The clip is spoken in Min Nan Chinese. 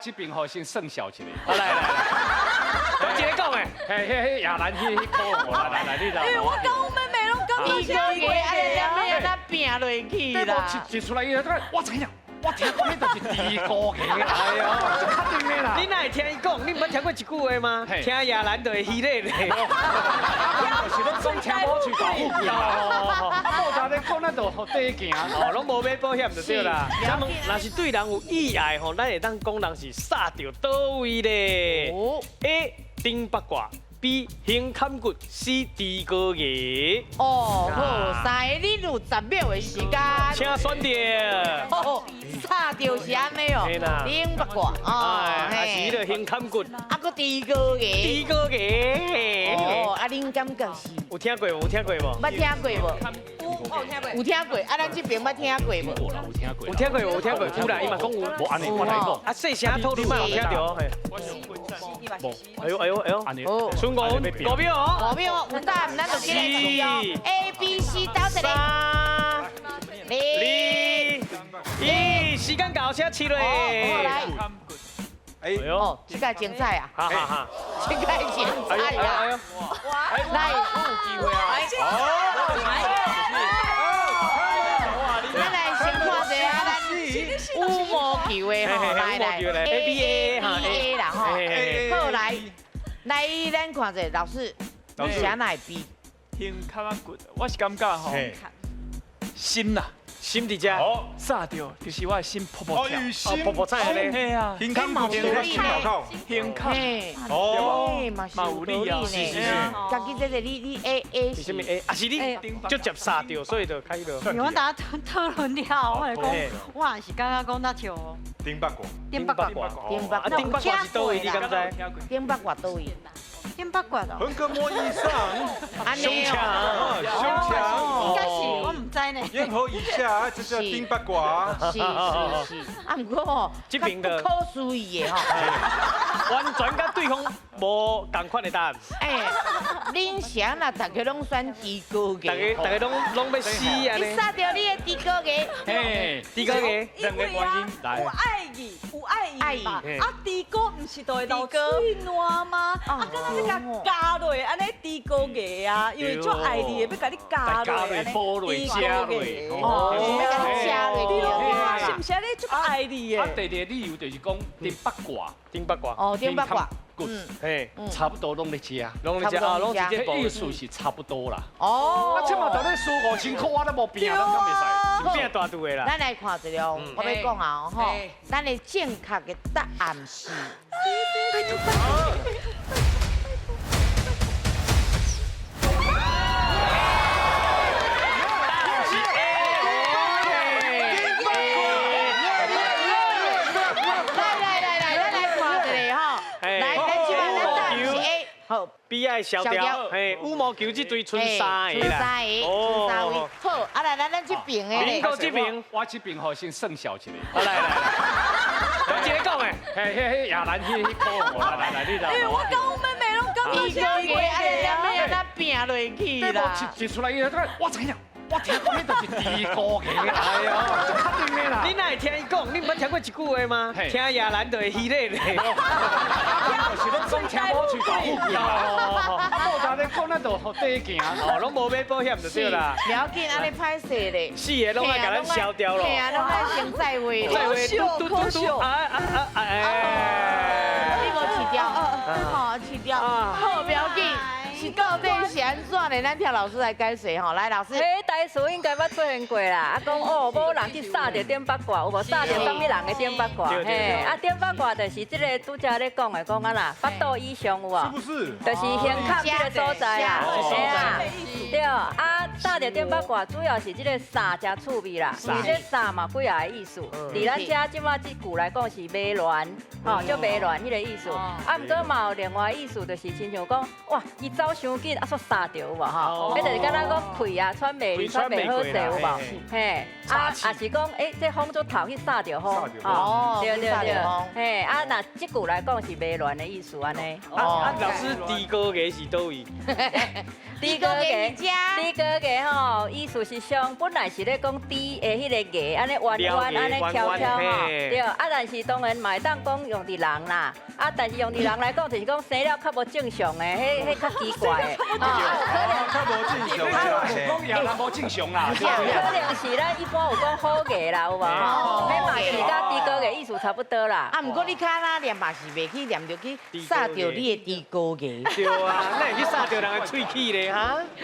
這邊吼先算小一下。好來來來，我一个講的，嘿嘿嘿，亞蘭去去考我，來來來，你來。因為我講我妹妹攏感覺伊個月按呢按呢拼落去啦。一出來伊我知影，我聽講彼就是豬高牙。哎呦，這確定的啦。你哪會聽伊講？你毋捌聽過一句話嗎？聽亞蘭就會虛咧咧。是咧講聽某喙大富貴啊！無在咧講，咱就予底行，哦，攏無買保險就對啦。請問，若是對人有意愛吼，咱會當講人是殺著佗位咧？A 頂八卦，B 胸坎骨，C 豬高牙。哦，好，三个你有10秒的時間。請選擇。哦，殺著是按呢哦，頂八卦哦，還是彼个胸坎骨？啊，閣豬高牙。豬高牙。哦，啊，恁感覺是？有聽過無？有聽過無？捌聽過無？有，聽過。有聽過，啊，咱這邊捌聽過無？有聽過。有聽過，有聽過，有啦，伊嘛講有。無按呢，我來講。啊，細聲討論嘛有聽著。無。哎呦哎呦哎呦！剩5秒哦。5秒，有答案，咱就進來試哦。A、B、C，倒一個。三、二、一，時間到，請試落。來。哎呦，這個精彩啊！哈哈哈，這個精彩啊！來，有機會啊！咱來先看一下咱羽毛球的吼，來來，A B A 哈 A 啦吼，好來，來咱看一下老師，你寫哪 B？胸坎骨，我是感覺吼，心啦。心佇遮，殺著就是我的心噗噗跳，噗噗跳咧，嘿啊，胸坎骨心口，胸坎，哦，嘛有理啊，是是是，家己這個你你 A A 是啥物 A？啊是你直接殺著，所以就開個。我大家討論了，我來講，我也是感覺講那像頂八卦，頂八卦，頂八卦，頂八卦是佗位？你敢知？頂八卦佗位？頂八卦哦。橫膈膜以上，胸腔，胸腔，應該是，我毋知呢。咽喉以下，這叫頂八卦。是是是，啊，毋過吼，這邊的不可思議的吼，完全佮對方無仝款的答案。欸，恁是按怎，逐家攏選豬高牙？逐家攏欲死啊！你殺著你的豬高牙。嘿，豬高牙，兩個原因，有愛意，有愛意嘛。啊，豬膏毋是就會流喙瀾嗎？啊，敢若欲共咬落，按呢豬高牙啊，因為足愛你的，欲共你咬落，按呢剝落，食落，哦，欲共你食落，對啊，是毋是按呢足愛你的？啊，第二個理由就是講頂八卦，頂八卦，哦，頂八卦。嗯，嘿，差不多攏咧食，攏咧食啊，攏是這意思是差不多啦。哦，啊，這嘛就咧輸5000塊，我都無變，咱敢袂使？是變大肚的啦。咱來看一下，我欲講啊，吼，咱的正確的答案是。好，B 愛消掉，嘿，羽毛球這隊賰三个啦，賰三个，賰三位。好，啊來，咱這邊的咧，民國這邊，我這邊吼先算小一下。好來來，我一个講的，嘿嘿嘿，亞蘭去去考我，來來來，你來。因為我講我妹妹攏感覺豬高牙按呢按呢拼落去啦。一出來伊我知影。我聽講彼就是豬高牙，哎呦，這確定的啦。你哪會聽伊講？你毋捌聽過一句話嗎？聽亞蘭就會虛咧咧。是咧講聽某喙大富貴啊！無在咧講，咱就予底行，哦，攏無買保險就對啦。不要緊，按呢歹勢咧。四个攏愛共咱消掉咯。嘿啊，攏愛先再話。再話，嘟嘟嘟啊啊啊哎！你無飼掉，好飼掉，好，不要緊。是到底是按怎呢？咱聽老師來解釋吼。來，老師，彼台詞應該捌出現過啦。啊，講哦，某人去殺著頂八卦，有無殺著啥物人的頂八卦？嘿，啊，頂八卦就是這個拄才咧講的，講啊啦，腹肚以上有無？是不是？就是胸坎這個所在啦，嘿啊，對啊，殺著頂八卦主要是這個殺誠趣味啦，因為這殺嘛幾仔個意思。佇咱遮這馬這句來講是迷亂，吼，足迷亂彼個意思。啊，毋過嘛有另外意思，就是親像講，哇，伊走傷緊，啊，煞殺著有無吼？彼就是敢若講氣啊，喘袂喘袂好勢有無？嘿，啊，也是講，欸，這風足透去曬著風，哦，對對對，嘿，啊，若這句來講是迷亂的意思按呢。啊，老師，豬哥牙是佗位？豬哥牙，豬哥牙吼，意思是上本來是咧講豬的彼个牙，按呢彎彎，按呢翹翹吼，對，啊，但是當然嘛會當講用佇人啦，啊，但是用佇人來講，就是講生了較無正常的，彼彼較奇怪的，可能較無正常，講牙人無正常啦，可能是咱一般有講好牙啦，有無？彼嘛是佮豬哥牙意思差不多啦。啊，毋過你較早念嘛是袂去念著去煞著你的豬哥牙。對啊，哪會去煞著人的喙齒咧？哈？